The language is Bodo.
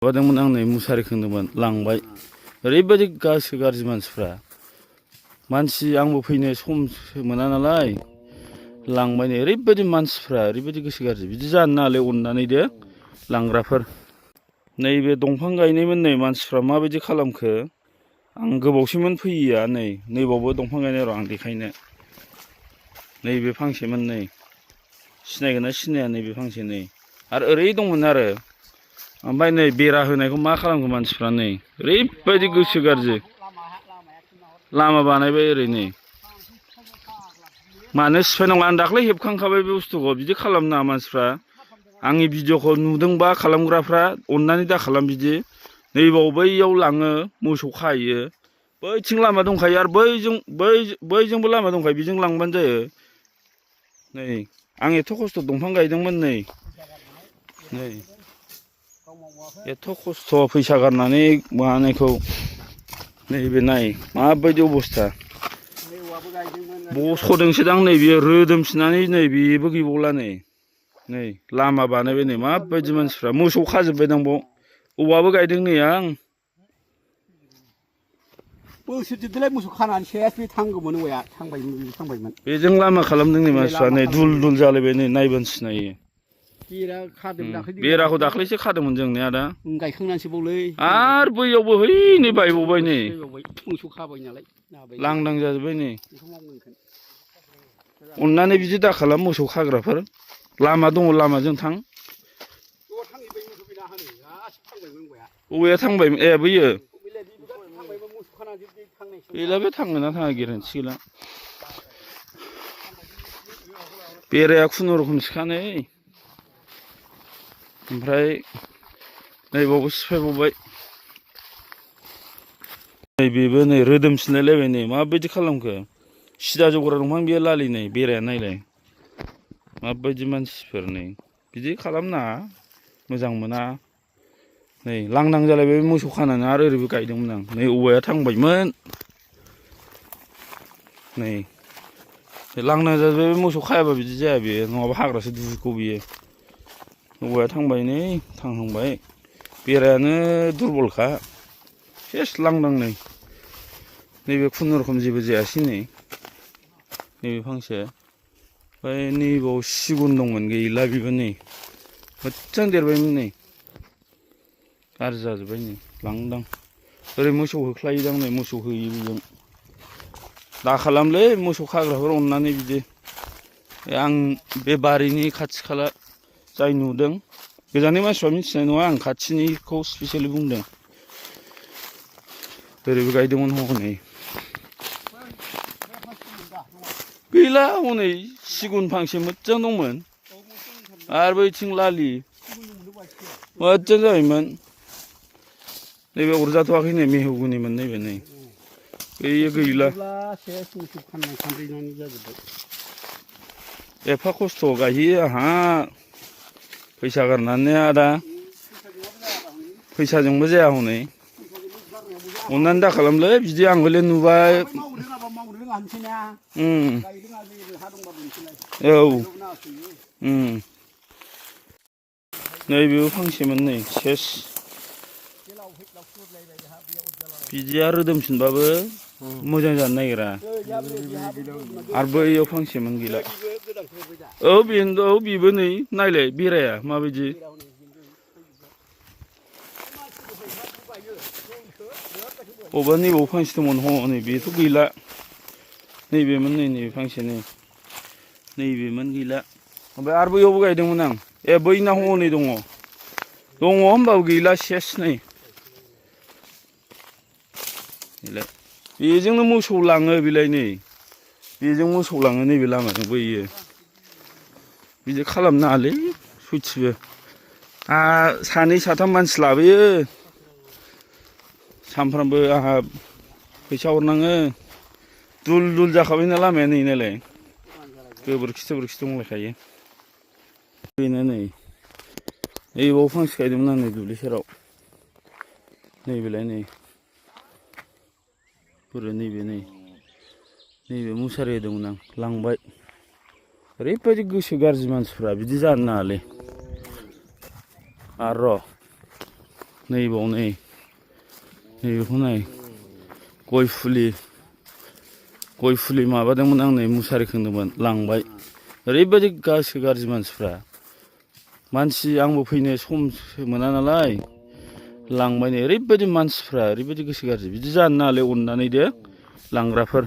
माबादोंमोन आं नै मुसारि खोंदोंमोन लांबाय ओरैबायदि गोसो गाज्रि मानसिफ्रा मानसि आंबो फैनो समसो मोना नालाय लांबाय नै ओरैबायदि मानसिफ्रा ओरैबायदि गोसो गाज्रि बिदि जानो नाङालै अननानै दे लांग्राफोर नैबे दंफां गायनायमोन नै मानसिफ्रा माबायदि खालामखो आं गोबावसैमोन फैयैया नै नैबावबो दंफां गायनाय र' आं देखायनो नैबे फांसेमोन नै सिनायगोन ना सिनाया नैबे फांसे नै आरो ओरै दंमोन आरो ओमफ्राय नै बेरा होनायखौ मा खालामखो मानसिफ्रा नै ओरैबायदि गोसो गाज्रि लामा बानायबाय ओरै नै मानो सिफायनांगौ आं दाख्लै हेबखांखाबाय बे बुस्थुखौ बिदि खालामनो नाङा मानसिफ्रा आंनि भिडिअखौ नुदोंबा खालामग्राफ्रा अननानै दा खालाम बिदि नैबाव बैयाव लाङो मोसौ खायो बैथिं लामा दंखायो आरो बैजोंबो लामा दंखायो बेजों लांबानो जायो नै आं एथ' खस्थ' दंफां गायदोंमोन नै एथ' खस्थ' फैसा गारनानै मानायखौ नैबे नाय माबायदि अबस्था बस'दोंसो दां नै बियो रोदोमफिननानै नै बेबो गैबावला नै लामा बानायबाय नै माबायदि मानसिफ्रा मोसौ खाजोब्बाय दां बाव औवाबो गायदों नै आं बोसोरजोंलाय मोसौ खानानै सेस बे थांगौमोन औवाया थांबायमोन बेजों लामा खालामदों नै मानसिफ्रा नै दुल दुल जालायबाय नै नायबानो सिनायो बेराखौ दाख्लैसो खादोंमोन जोंनिया दा गायखांनानैसो बावलै आरो बैयावबो है नै बायबावबाय नै मोसौ खाबाय नालाय लांदां जाजोब्बाय नै अननानै बिदि दा खालाम मोसौ खाग्राफोर लामा दङ लामाजों थां औवाया थांबायमोन ए बैयो गैला बे थांगोन ना थाङा गेरेन्थि गैला बेराया खुनुरुखुमसोखा नै ओमफ्राय नैबावबो सिफायबावबाय नैबेबो नै रोदोमफिनलायलायबाय नै माबायदि खालामखो सिदा जग्रा दंफां बेयो लालि नै बेराया नायलाय माबायदि मानसिफोर नै बिदि खालामनाङा मोजां मोना नै लांदां जालायबाय मोसौ खानानै आरो ओरैबो गायदोंमोन आं नै औवाया थांबायमोन नै लांदां जाजोब्बाय मोसौ खायाबा बिदि जाया बेयो नङाबा हाग्रासो दुखौ बियो औवाया थांबाय नै थांहांबाय बेरायानो दुरबलखा सेस लांदां नै नैबे खुनुरुखुम जेबो जायासै नै नैबे फांसे ओमफ्राय नैबाव सिगुन दंमोन गैला बेबो नै मोजां देरबायमोन नै गाज्रि जाजोब्बाय नै लांदां ओरै मोसौ होख्लायोदां नै मोसौ होयो बेजों दा खालामलै मोसौ खाग्राफोर अननानै बिदि आं बे बारिनि खाथि खाला जाय नुदों गोजाननि मानसिफ्रा मिथिनाय नङा आं खाथिनिखौ स्पेसियेलि बुंदों ओरैबो गायदोंमोन हनै गैला हनै सिगुन फांसे मोजां दंमोन आरो बैथिं लालि मोजां जाबायमोन नैबे अरजाथ'वाखै नै मेहगुनिमोन नैबे नै बैयो गैला एफा खस्थ' गायहैयो आंहा फैसा गारनानै आदा फैसाजोंबो जाया हनै अननानै दा खालामलै बिदि आंबोले नुबाय औ नैबेबो फांसेमोन नै सेस बिदिया रोदोमफिनबाबो मोजां जानो नागिरा आरो बैयाव फांसेमोन गैला औ बेनो औ बेबो नै नायलाय बेराया माबायदि अबेबा नैबाव फांसे दंमोन हनै बेथ' गैला नैबेमोन नैबे फांसे नैबेमोन गैला ओमफ्राय आरो बैयावबो गायदोंमोन आं ए बैना हनै दङ होमबाबो गैला सेस नै बेजोंनो मोसौ लाङो बेलाय नै बेजों मोसौ लाङो नैबे लामाजों बैयो बिदि खालामनो नाङालै सयथिबो सानै साथाम मानसि लाबोयो सामफ्रामबो आंहा फैसा हरनाङो दुल दुल जाखाबाय ना लामाया नै नायलाय गोबोरखि दंलायखायो बेनो नै नैबाव फांसे गायदोंमोन आं नै दुब्लि सेराव नैबेलाय नै बोरो नैबे मुसारि होदोंमोन आं लांबाय ओरैबायदि गोसो गाज्रि मानसिफ्रा बिदि जानो नाङालै आरो र' नैबाव नै नैबेखौ नाय गय फुलि माबादोंमोन आं नै मुसारि खोंदोंमोन लांबाय ओरैबायदि गोसो गाज्रि मानसिफ्रा मानसि आंबो फैनो समसो मोना नालाय लांबाय नै ओरैबायदि मानसिफ्रा ओरैबायदि गोसो गाज्रि बिदि जानो नाङालै अननानै दे लांग्राफोर